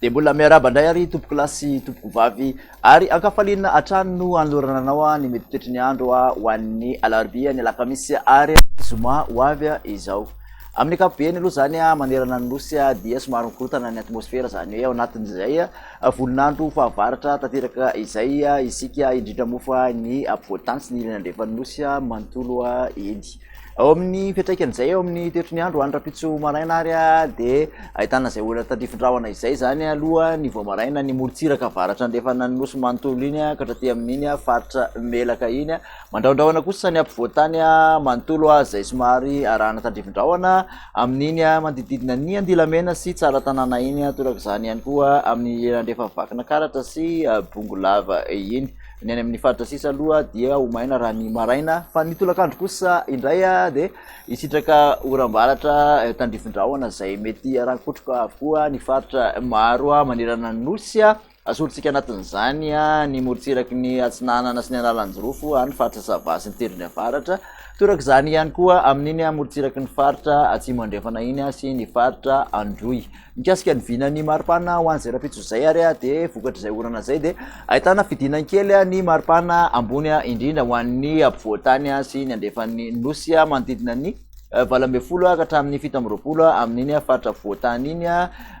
Dia mbola miarahaba indray ary tompoko lahy sy tompoko vavy ary ankafaliana hatrany no anolorana anao ny mety toetry ny andro ho an'ny alarobia, ny alakamisy ary zoma ho avy izao. Amin'ny ankapobeny aloha izany manerana ny nosy dia somary mikorontana ny atmosfera, izany hoe ao anatin'izay volon'andro fahavaratra tanteraka izay isika, indrindra moa fa ny ampovoan-tany sy ny ilany andrefan'ny nosy manontolo iny. Ao amin'ny fiantraikan'izay eo amin'ny toetry ny andro any rahampitso maraina ary dia ahitana izay olana tandrifin-drahona izay izany aloha ny vao maraina ny morontsiraka avaratra andrefana ny nosy manontolo iny ka hatraty amin'iny faritra Melaka iny. Mandrahondrahona kosa ny ampovoan-tany manontolo izay somary arahana tandrifin-drahona amin'iny manodidididina ny Andilamena sy Tsaratanàna iny, torak'izany ihany koa amin'ny ilany andrefan'i Vakinakaratra sy Bongolava iny. Ny any amin'ny faritra sisa aloha dia ho maina raha ny maraina fa ny tolakandro kosa indray dia hisitraka oram-baratra tandrifin-drahona izay mety haran-kotroka avokoa ny faritra maro manerana ny nosy. Asorintsika anatin'izany ny morontsiraky ny atsinanana sy ny Analanjirofo any faritra Sava sy ny tendrony avaratra. Torak'izany ihany koa amin'iny morontsiraky ny faritra atsimo andrefana iny sy ny faritra Androy. Mikasika ny vinan'ny maripana ho an'izay rahampitso izay ary dia vokatr'izay orana izay dia ahitana fidinany kely ny maripana ambony indrindra ho an'ny ampovoan-tany sy ny andrefan'ny nosy manodidina ny 18 ka hatramin'ny 27 amin'iny faritra afovoan-tany iny,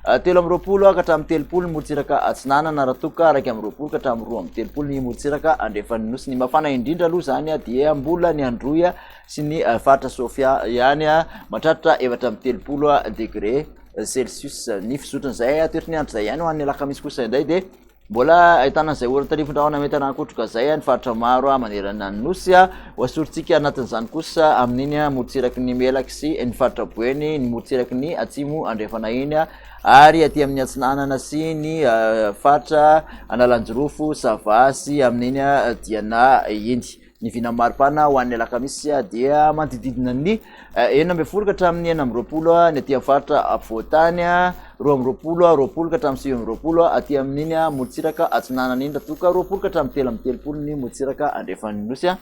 23 ka hatramin'ny 30 ny morontsiraka atsinanana raha toa ka 21 ka hatramin'ny 32 ny morontsiraka andrefan'ny nosy. Ny mafana indrindra aloha izany dia mbola ny Androy sy ny faritra Sofia ihany mahatratra 34 degré celsius. Ny fizotran'izay toetry ny andro izay ihany ho an'ny alakamisy kosa indray dia mbola ahitana izay orana tandrifin-drahona mety haran-kotroka izay ny faritra maro manerana ny nosy. Ho asorintsika anatin'izany kosa amin'iny morontsiraky ny Melaky sy ny faritra Boeny, ny morontsiraky ny Atsimo Andrefana iny ary aty amin'ny Atsinanana sy ny faritra Analanjirofo, Sava sy amin'iny Diana iny. Ny vinan'ny maripana ho an'ny alakamisy dia manodididina ny 16 ka hatramin'ny 26 ny aty amin'ny faritra afovoan-tany, 22, 20 ka hatramin'ny 29 aty amin'iny morontsiraka atsinanana iny raha toa ka 20 ka hatramin'ny 33 ny morontsiraka andrefan'ny nosy.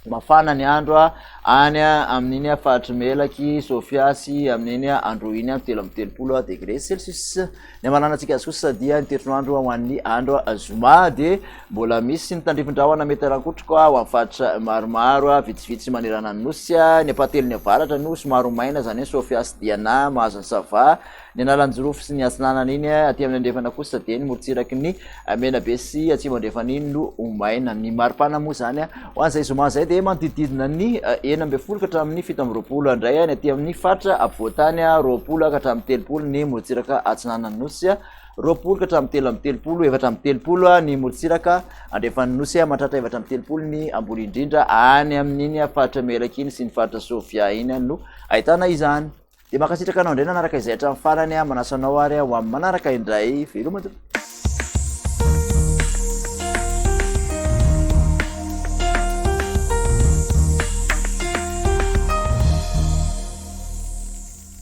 Mafana ny andro any amin'iny faritry Melaky, Sofia sy amin'iny Androy iny 33 degré celsius. Ny hamaranantsika azy kosa dia ny toetr'andro ho an'ny andro zoma dia mbola misy ny tandrifin-drahona mety harankotroka ho amin'ny faritra maromaro vitsivitsy manerana ny nosy. Ny ampahatelon'ny avaratra no somary ho maina, izany hoe Sofia sy Diana, mahazo an'i Sava, ny Analanjirofo sy ny Atsinanana iny. Aty amin'ny andrefana kosa dia ny morontsiraky ny Menabe sy Atsimo Andrefana iny no ho maina. Ny maripana moa izany ho an'izay zoma izay dia manodidididina ny 16 ka hatramin'ny 27 indray ny aty amin'ny faritra afovoan-tany, 20 ka hatramin'ny 30 ny morontsiraka atsinanan'ny nosy, 20 ka hatramin'ny 33, 34 ny morontsiraka andrefan'ny nosy, mahatratra 34 ny ambony indrindra any amin'iny faritra Melaky iny sy ny faritra Sofia iny no ahitana izany. Dia mankasitraka anao indray nanaraka izay hatramin'ny farany, manasa anao ary ho amin'ny manaraka indray. Veloma tompoko.